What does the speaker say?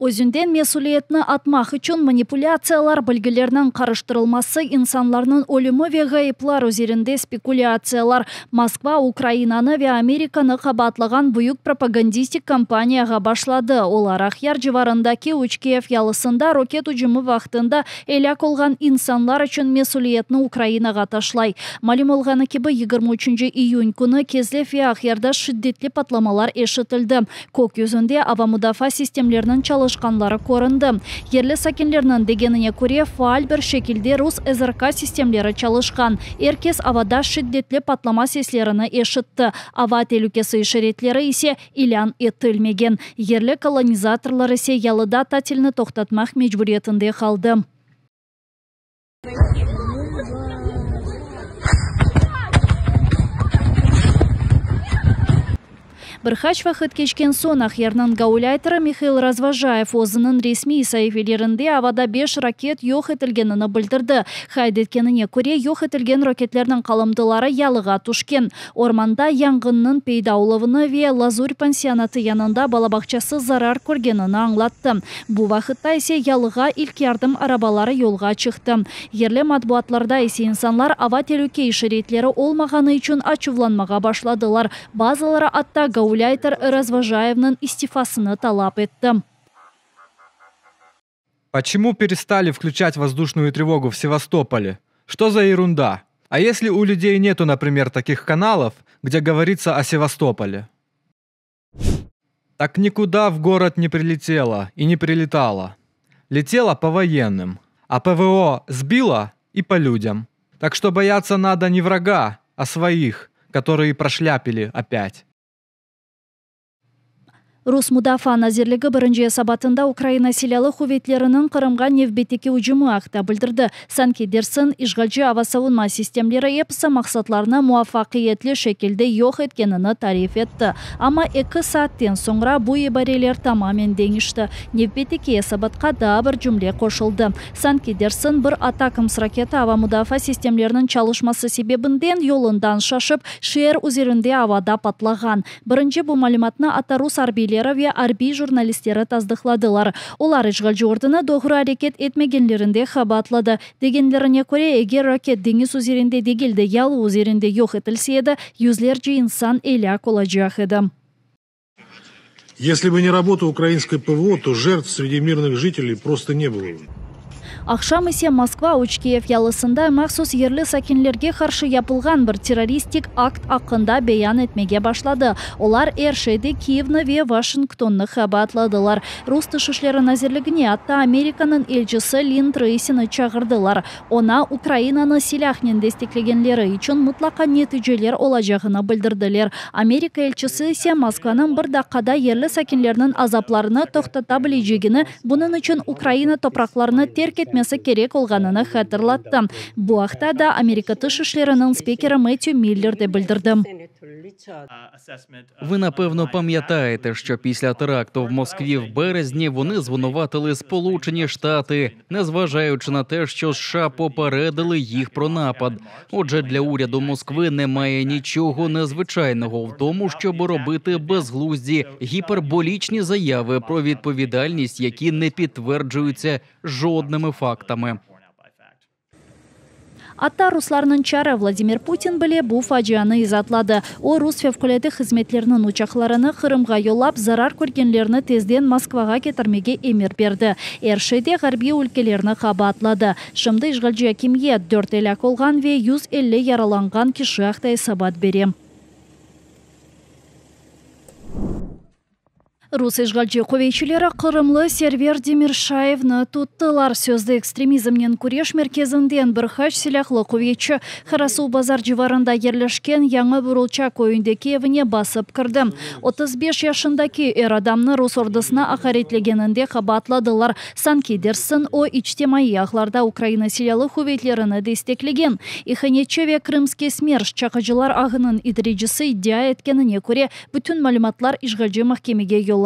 Özünden mesüliyetni atmaq içün manipulâtsiyalar, bilgilerniñ qarıştırılması, insanlarnıñ ölümi ve ğayıplar üzerinde spekulâtsiyalar, Moskva Ukrainanı ve Amerikanı qabaatlağan büyük propagandistik kampaniyağa başladı. Olar Aqyar civarındaki Üç Kev yalısında roket ücümi vaqtında elâk olğan insanlar içün mesüliyetni Ukrainağa taşlay. Malüm olğanı kibi, 23 iyün künü Kezlev ve Aqyarda şiddetli patlamalar eşitildi. Kök yüzünde ava mudafaa sistemleriniñ çalışqanları köründi. Yerli sakinlerniñ degenine köre, faal bir şekilde rus SRK sistemleri çalışqan. Er kes avada şiddetli patlama seslerini eşitti, ava telükesi işaretleri ise ilân etilmegen. Yerli kolonizatorlar ise yalıda tatilni toqtatmaq mecburiyetinde qaldı. Bir qaç vaqıt keçken soñ Aqyarnıñ gaulâyterı Mihail Razvojayev özüniñ resmiy saifelerinde avada beş raket yoq etilgenini bildirdi. Qayd etkenine köre, yoq etilgen roketlerniñ qalımtıları yalığa tüşken. Ormanda yanğınnıñ peyda oluvını ve Lazur pansionatı yanında bala bağçası zarar körgenini añlattı. Bu vaqıtta ise yalığa ilk yardım arabaları yolğa çıqtı. Yerli matbuatlarda ise insanlar ava telüke işaretleri olmağanı içün açuvlanmağa başladılar, bazıları atta gaulâyter Razvojayevniñ istifasını talap etti. Почему перестали включать воздушную тревогу в Севастополе? Что за ерунда? А если у людей нету, например, таких каналов, где говорится о Севастополе? Так никуда в город не прилетело и не прилетало. Летело по военным, а ПВО сбило и по людям. Так что бояться надо не врага, а своих, которые прошляпили опять. Rus Mudafaa nazirligi birinci esabatında Ukraina Silâlı quvetleriniñ Qırımğa nevbetteki ücümi aqta bildirdi. Sanki dersiñ, işğalci ava savunma sistemleri episi maqsatlarnı muvafaqiyetli şekilde yoq etkenini tarif etti. Amma eki saatten soñra bu ibareler tamamen deñişti. Nevbetteki esabatqa daa bir cümle qoşuldı. Sanki dersiñ, bir ATACMS raketi ava mudafaa sistemleriniñ çalışması sebebinden yolundan şaşıp, şeer üzerinde avada patlağan. Birinci bu malümatnı atta rus arbiyleri ve arbiy jurnalistleri tasdıqladılar. Olar işğalci ordunı doğru areket etmegenlerinde qabaatladı. Degenlerine köre, eger raket deñiz üzerinde degil de, yalı üzerinde yoq etilse edi, yüzlerce insan elâk olacaq edi. Если бы не работа украинской ПВО, то жертв среди мирных жителей просто не было бы. Aqşam ise Moskva Üç Kiyev yalısında mahsus yerli sakinlerge qarşı yapılğan bir terroristik akt aqqında beyan etmege başladı. Olar er şeyde Kiyevni ve Vaşingtonnı qabaatladılar. Rus Tış işleri nazirligine atta Amerikanıñ elçisi Lin Treysini çağırdılar. Oña Ukrainanı silâhnen desteklegenleri içün mıtlaqa neticeler olacağını bildirdiler. Amerika elçisi ise Moskvanıñ bir daqqada yerli sakinlerniñ azaplarını toqtata bilecegini, bunıñ içün Ukraina topraqlarını terk etmesi kerek olğanını hatırlattı. Bu aqta da Amerika Tış işleriniñ spikeri Mettyu Miller de bildirdi. Ви напевно пам'ятаєте, що після теракту в Москві в березні вони звинуватили Сполучені Штати, незважаючи на те, що США попередили їх про напад. Отже, для уряду Москви немає нічого незвичайного в тому, щоб робити безглузді гіперболічні заяви про відповідальність, які не підтверджуються жодними фактами. Atta ruslarnıñ çarı Vladimir Putin bile bu facianı izaatladı. O, rus fevqulâde hızmetleriniñ uçaqlarını Qırımğa yollap, zarar körgenlerni tezden Moskvağa ketirmege emir berdi. Er şeyde ğarbiy ülkelerni qabaatladı. Şimdi işğalci akimiyet dört elâk olğan ve 150 yaralanğan kişi aqta esabat bere. Rus işğalci quvetçileri qırımlı Server Demirşayevni tuttılar. Sözde ekstremizmnen küreş merkezinden bir qaç silâhlı quvetçi Qarasuvbazar civarında yerleşken Yañı Burulça köyündeki evine basıp kirdi. 35 yaşındaki er adamnı rus ordusını aqaretlegeninde qabaatladılar. Sanki dersiñ, o, içtimaiy ağlarda Ukraina Silâlı quvetlerini desteklegen. İhanetçi ve Krımskiy smerş çaqıcılar ağınıñ idarecisi iddia etkenine köre, bütün malümatlar işğalci mahkemege yollanıldı.